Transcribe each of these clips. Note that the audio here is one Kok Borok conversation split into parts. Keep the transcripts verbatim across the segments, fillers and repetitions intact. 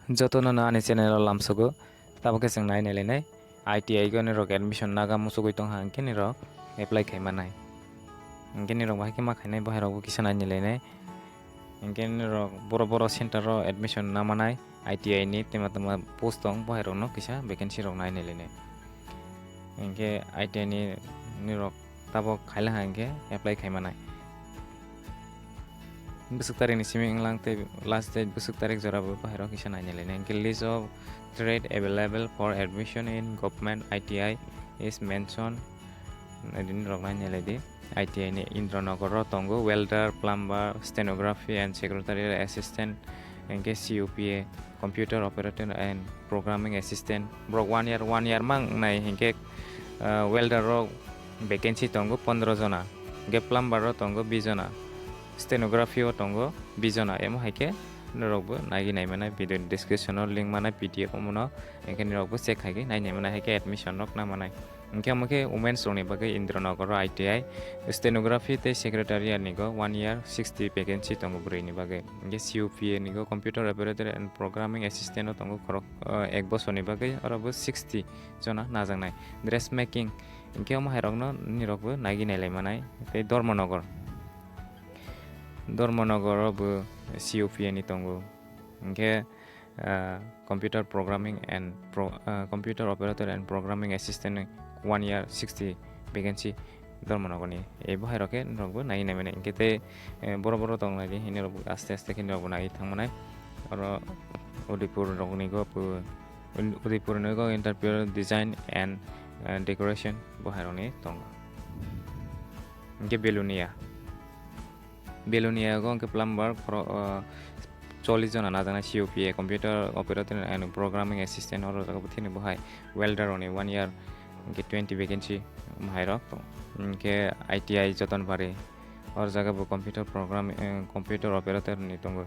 Jotono no ani channel o lamsogo, tabo khe chwng nai nailainai. I T I go nirok admission naga musugwi tongkha, hinkhe nirok apply khai manai. Hinkhe nirok bahai khe ma khainai, bohairokbo kisa nai nailainai. Hinkhe nirok boro boro center o admission na manai, I T I ni twma twma post tong, bohairokno kisa vacancy rok nai nailainai. Hinkhe I T I ni nirok tabok khaila hinkhe apply khai manai. Bwswk tarik ni simi wnglang tei last date bwswk tarik jora bo bahai rok kisa nai nailainai. Hinkhe list of trade available for admission in government I T I is mentioned. Nai di nirok nai nailai di. I T I ni Indranagar o tongo welder, plumber, stenography and secretarial assistant, hinkhe C O P A, computer operator and programming assistant. Borok one year, one year mang nai hinkhe, ah, welder rok vacancy tongo pondro jona, hinkhe plumber o tongo bis jona, stenography o tongo bis jona. Emo hai khe norok bo nai nai manai, video ni description o link manai, P D F omono, hinkhe norok bo check khai khe nai nai manai, hai khe admission rok na manai. Hinkhe omo khe women's rokni bagwi Indranagar o I T I, stenography tei secretariat ni go one year sixty vacancy tongo bwrwi ni bagwi. Hinkhe C O P A ni go computer operator and programming assistant o tongo khorok, ah, ek bosor ni bagwi, oro bo sixty jona najaknai. Dress making, hinkhe omo hai rokno nirok bo nai nai manai. Tei Dharmanagar, Dharmanagar o bo C O P A ni tongo. Hinkhe ah, computer programming and pro-, ah, computer operator and programming assistant ni one year sixty vacancy Dharmanagar ni. Ebo hai rok khe norok bo nai nai mani. Hinkhe tei, eh, boro boro tong nai di, hini rok bo aste aste khe norok bo nai thang manai. Oro Udaipur rok ni go bo, Udaipur ni go interior design and, eh, decoration bo hai rok ni tongo. Hinkhe Belonia. Belonia go hinkhe plumber khoro, ah, chollish jona najaknai, C O P A, computer operator and programming assistant, oro jaga bo thini bo hai welder rokni one year hinkhe twenty vacancy hai rok tong. Hinkhe I T I Jotonbari, oro jaga bo computer program, eh, computer operator ni tongo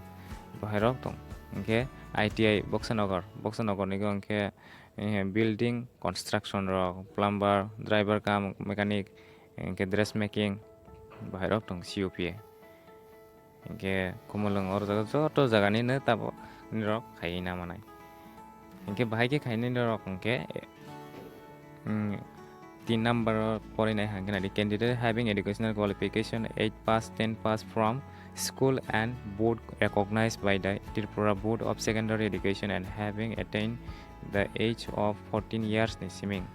bo hai rok tong. Hinkhe I T I Boksanagar, Boksanagar ni go hinkhe, eh, building construction rok, plumber, driver cum mechanic, hinkhe dress making, bahai rok tong C O P A. Hinkhe Khumulwng oro jaga joto jaga ni no tabo nirok khai na manai. Hinkhe bahai khe khai nai norok hinkhe, mm, tin number o porinai hinkhe nai di, candidate having educational qualification eight pass, ten pass from school and board recognized by the Tripura Board of Secondary Education and having attained the age of fourteen years ni siming.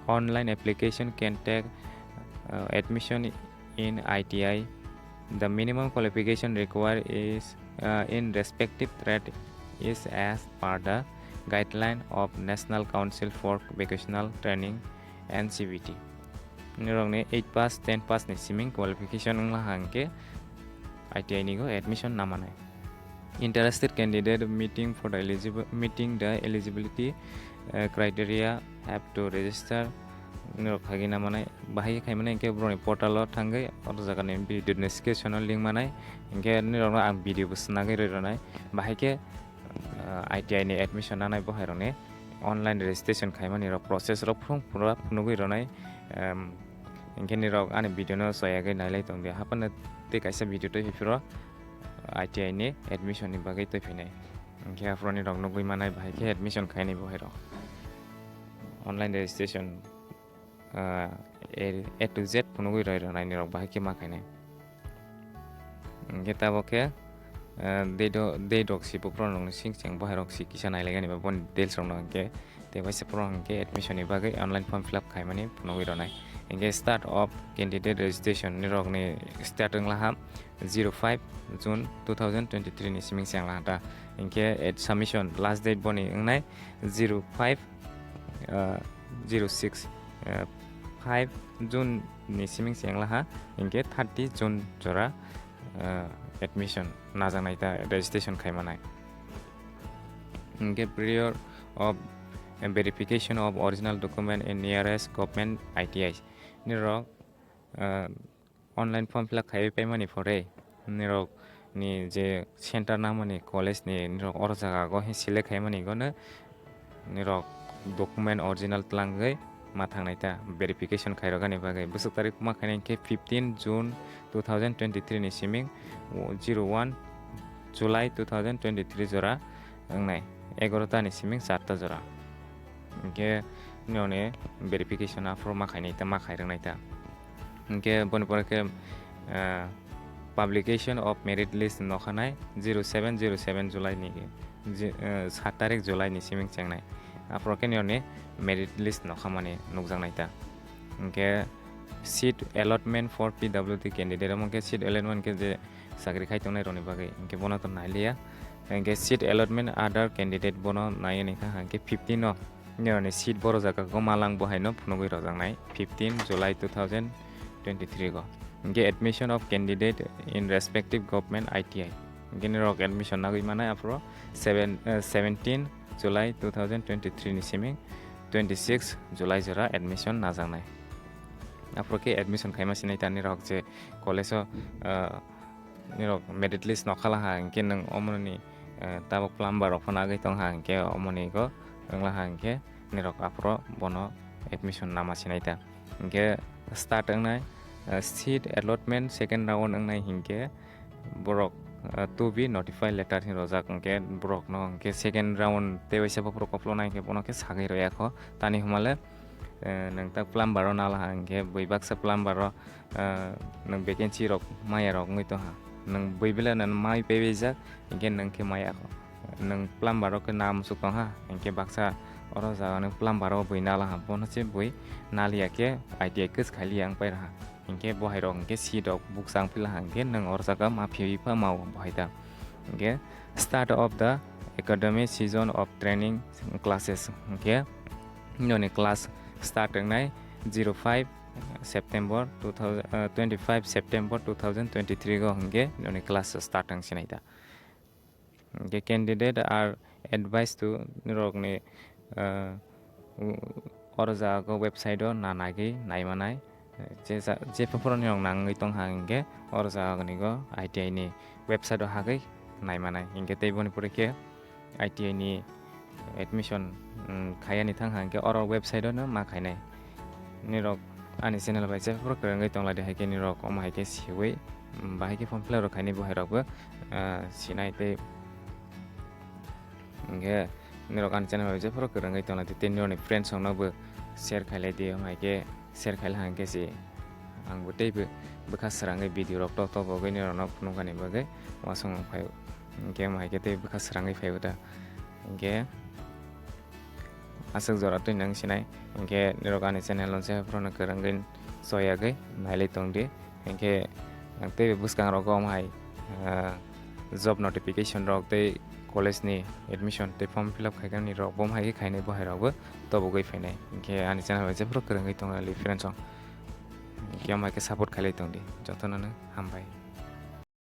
Online application can take, uh, admission in I T I. The minimum qualification required is, uh, in respective trade is as per the guideline of National Council for Vocational Training, N C V T. Nirokni eight pass, ten pass ni siming qualification wngla hangkhe I T I ni go admission namanai. Interested candidate meeting for the eligible, meeting the eligibility, uh, criteria have to register. Nirok khagwi namanai, bahai khe khaimani hinkhe borokni portal o thangwi oro jaga ni video description o link manai, hinkhe nirokno ang video bo swnagwi rwi rwnai, bahai khe, uh, I T I ni admission nanai bo hai rokni online registration khaimani rok process rok phung phura phunugwi rwnai, um, hinkhe nirok ani video no choyagwi nailai tongdi, haphano tei kaisa video tei phiro I T I ni admission ni bagwi tei phinai. Hinkhe aphuruni rok nugwi manai bahai khe admission khainai bo hai rok. Online registration, ah, A, A to Z phunugwi roi rwnai nirok bahai khe ma khainai. Hinkhe tabo khe, ah, date o, date rok si buphuru rokni sing sing bahai rok si kisa nailaigani ba boni details rok no hinkhe tei waisa borok hinkhe admission ni bagwi online form fill up khaimani phunugwi rwnai. Hinkhe start of candidate registration nirokni start wnglaha zero five June two thousand twenty-three ni siming se wnglaha ta. Hinkhe at submission last date boni wngnai zero five, ah, zero six, ah, five June ni siming se wnglaha. Hinkhe thirty June jora, ah, admission najaknai ta, registration khaimanai. Hinkhe period of verification of original document in nearest government I T I. Nirok, ah, online form fill up khaiwi paimani phore nirok ni je center nangmani college ni nirok oro jaga go he select khaimani gono nirok document original twlangwi ma thangnai ta verification khairokani bagwi. Bwswk tarik ma khainai hinkhe fifteen June two thousand twenty-three ni siming zero one July two thousand twenty-three jora wngnai. egarota ni siming charta jora. Hinkhe nini verification aphuru ma khainai ta, ma khairwknai ta. Hinkhe boni pore khe, ah, publication of merit list nokha nai zero seven zero seven July ni, je, ah, sat tarik July ni siming chengnai. Aphuru khe nini merit list nokha mani nukjaknai ta. Hinkhe seat allotment for P W D candidate, omo khe seat allotment khe je chakri khai tongnai rokni bagwi, hinkhe bono to nailiya. Hinkhe seat allotment other candidate bono naiya ni kha, hinkhe fifteen o nirokni seat boro jaga go malang bo haino phunugwi rwjaknai, fifteen July two thousand twenty-three go. Hinkhe admission of candidate in respective government I T I. Hinkhe nirok admission nagwi manai aphuru seven, eh, seventeen July two thousand twenty-three ni simi twenty-six July jora admission najaknai. Aphuru khe admission khaima sinai ta nirok je college o, eh, nirok merit list nokhala ha, hinkhe nwng omoni, eh, tabuk plumber rok phano agwi tong ha, hinkhe omoni go wngla ha, hinkhe nirok aphuru bono admission nama sinai ta. Hinkhe start wngnai, eh, seat allotment second round wngnai hinkhe borok, eh, to be notified letter hin rojak, hinkhe borok no hinkhe second round tei waisa buphuru koplo nai hinkhe bono khe sagwi rwya kho. Tani hwnmale, eh, nwng ta plumber o nala ha hinkhe bui baksa plumber o, ah, nwng vacancy rok maya rok wngwi tongha. Nwng bui bela nwng mai pebejak, hinkhe nwng khe maya kho. Nwng plumber rok khe nam suk tongha, hinkhe baksa oro jaga nwng plumber o bui nala ha, bono se bui naliya khe I T I kwchwk khailiya wng pairaha. Hinkhe bo hai rok hinkhe seat rok bukchang pila ha, hinkhe nwng oro jaga ma phiwi pha mao bo hai ta. Hinkhe start of the academic season of training classes, hinkhe nini class start wngnai zero five September two thousand, uh, twenty-five September two thousand twenty-three go hinkhe nini class start wng sinai ta. Hinkhe candidate are advised to nirokni, uh, oro jaga go website o na nagwi naimanai. Je ja-, je phuru nirok nangwi tongha hinkhe oro jaga ni go I T I ni website o hagwi naimanai. Hinkhe tei boni pore khe I T I ni admission, mm, khaiyani thang ha, hinkhe oro website o no ma khainai. Nirok ani channel bai je phuru kwrwngwi tongla de, hai khe nirok omo hai khe siwi, mm, bahai khe form fill up rok khainai bo hai rok bo, ah, sinai tei hinkhe nirok ani channel bai je phuru kwrwngwi tongla de, tei nirokni friends rok no bo share khailai di, omo hai khe share khaila hinkhe se ang bo tei bo bwkha srangwi video rok tok tok bagwi nirok no phunukani bagwi uansukmung phai o. Hinkhe omo hai khe tei bwkha srangwi phai o ta. Hinkhe aswk jora twi nang sinai. Hinkhe nirok ani channel no je phuru no kwrwngwi choyagwi nailai tong di. Hinkhe ang tei bwskang rogo omo hai, ah, job notification rok tei college ni admission tei form fill up khaikani rok bo hai khe khainai bo hai rok bo tobogwi phainai. Hinkhe ani channel bai je phuru kwrwngwi tong ali friends rok. Hinkhe omo hai khe support khailai tong di. Jotono no hambai.